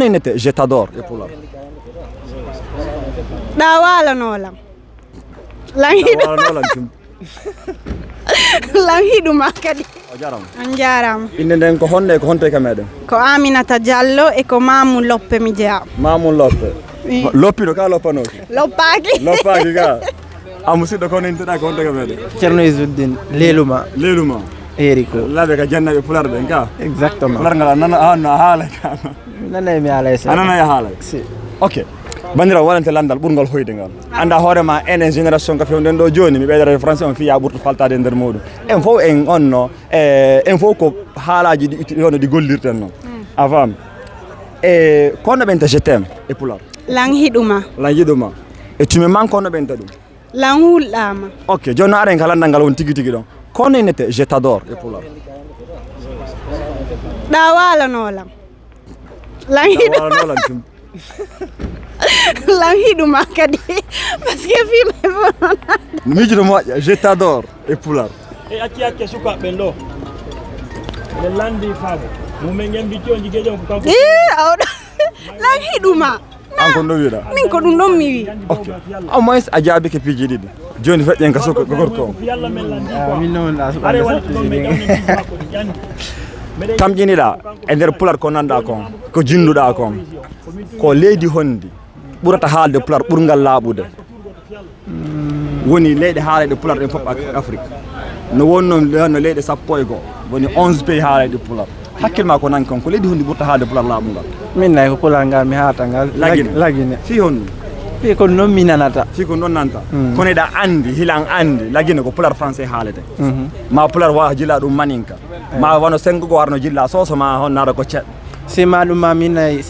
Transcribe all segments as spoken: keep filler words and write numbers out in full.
Innete, je t'adore e Pulaar. Ɗa waalano lan. Lan hiɗu. Waalano lan, Tim. Lan hiɗuma kadi. O jarama. On jarama. Innde nden ko honde, ko honto e ka meɗen? Ko Aminata Diallo e ko Mamu Loppe mi jeya. Mamu Loppe. Wi. Loppiɗo ka loppanooki? Loppaaki. Loppaaki ka. A musidɗo, kono intoɗa ko honto e ka meɗen? Ceerno Izzuddin, leeluma. Leeluma. Heeri ko. Laaɓe ka jannaɓe Pulaar ɓen ka? Exactement. Pulaar ngal a nana, a, no a haala ka. Nanay mi haala e seeɗa. A nanay a haala? Si. Ok. Bandirawo, waɗante landal ɓurngol hoyde ngal. Annda hoore ma, enen génération ka fewnden ɗo jooni, mi ɓeydata e français on fiya ɓurto faltaade e nder muɗum. En fof en onno, e, en fof ko haalaaji ɗi, ɗi, ɗi, ɗi gollirten noon. Mm. A faam? E, kono ɓenta je t'aime e Pulaar? Lan hiɗuma. Lan hiɗuma. E tu m'aimes, kono ɓenta ɗum? Lan hulɗama. Ok, jooni no aren ka landal ngal woni tigi tigi ɗon. Kono innete, je t'adore e Pulaar? Ɗa waalano lan. Lan hiɗu. Waalano lan, Tim. Lan hiɗuma kadi. Parce que fii may fof non. Miijude moƴƴa, je t'adore e Pulaar. E acci acce sukaaɓe ɓen ɗo. Ɓe landi faabo. Mumen en mbicci on jiggeejo on ko kanko. Ii, awɗo. Lan hiɗuma. An ko ɗum wiɗa? Min ko ɗum ɗon mi wi. Ok. Au moins a jaabike piiji ɗiɗi. Jooni feƴƴen ka sukka ko gorko on. Ah, min noon a suɓa. Tamƴiniɗa e nder Pulaar ko nanɗa kon, ko jinnduɗa kon. Ko leydi hondi ɓurata haalde Pulaar ɓurngal laaɓude? Woni leyɗe haalayɗe Pulaar ɗen fof ak-, Afrique. No woni noon, no leyɗe sappo e goo. Woni onze pays haalayɗe Pulaar. Hakkil ma ko nanki kon, ko leydi hondi ɓurta haalde Pulaar laaɓungal? Min nay ko Pulaar ngal mi haalata ngal. Lagine. Lag-, Lagine. Fii honno? Fii ko noon mi nanata. Fii ko noon nanta. Mm. Kono eɗa anndi, hilan anndi, Lagine ko Pulaar français haalete. Mhm. Ma Pulaar wa jila ɗum maninka. Eh. Ma wano sengo go warno jilla soso ma hon nara ko ceɗɗo. Si ma ɗum ma min nay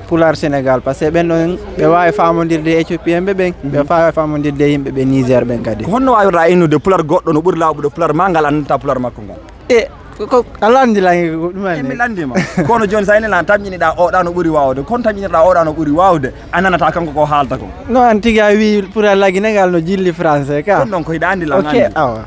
Pulaar Sénégal, parce que ɓen ɗon, ɓe waawi faamondirde e Éthiopien ɓe ɓen, ɓe waawi faamondirde e yimɓe ɓe Niger ɓen kadi. Ko honno waawirɗa innude Pulaar goɗɗo no ɓuri laaɓude Pulaar ma ngal anndaa Pulaar makko ngal? E, ko, ko, a lanndi lan ko ɗum E, mi lanndii ma. Kono jooni, so a ene lan tamƴiniɗa oɗa no ɓuri waawde, kono tamƴiniɗa oɗa no ɓuri waawde, a nanata kanko ko haalta kon. No an tigi a wii Pulaar Lagine ngal no jilli français ka. Ɗum ɗon ko hiɗa anndi lan anndi. Ok, awa.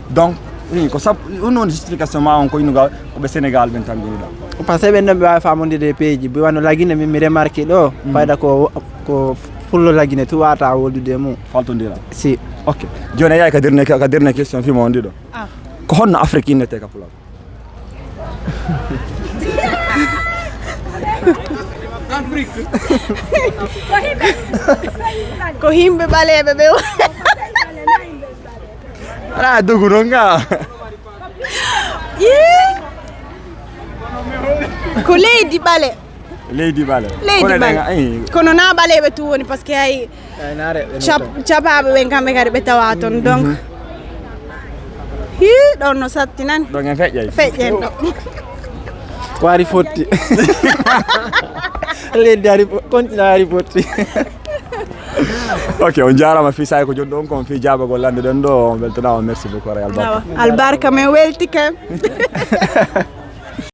Donc, ii, ko sab-, ɗum noon justification ma on ko innugal ko ɓe Sénégal ɓen tamƴiniɗa. Parce que ɓen ɗon ɓe waawi faamondirde e peeji, ɓe wano Lagine, min mi remarqué ɗo, fayda ko, ko pullo Lagine tu wata woldude e mum. Faltondira. Si. Ok. Jooni a yahay ka dernier, ka dernier question fii mo on ɗiɗo. Ah. Ko honno Afrique innete ka Pulaar? Ko yimɓe ɓaleeɓe ɓe. Ala dogu ɗon ka. Yee. Ko leydi ɓale. Leydi ɓale. Leydi ɓale. Kono na ɓaleeɓe tu woni, parce que hay Cap-, capaaɓe ɓen kamɓe kadi ɓe tawa ton. Donc, hii, ɗon no sattinani. Ɗon en feƴƴay. Feƴƴen ɗo. Ko ari fotti. Leydi ari fo-, continent ari fotti. Ok, on jaaraama fii saay ko joni ɗon kon fii jaabagol landuɗen ɗo. On weltanaama, merci beaucoup, Ray Albarka. Awa, albarka men weltike.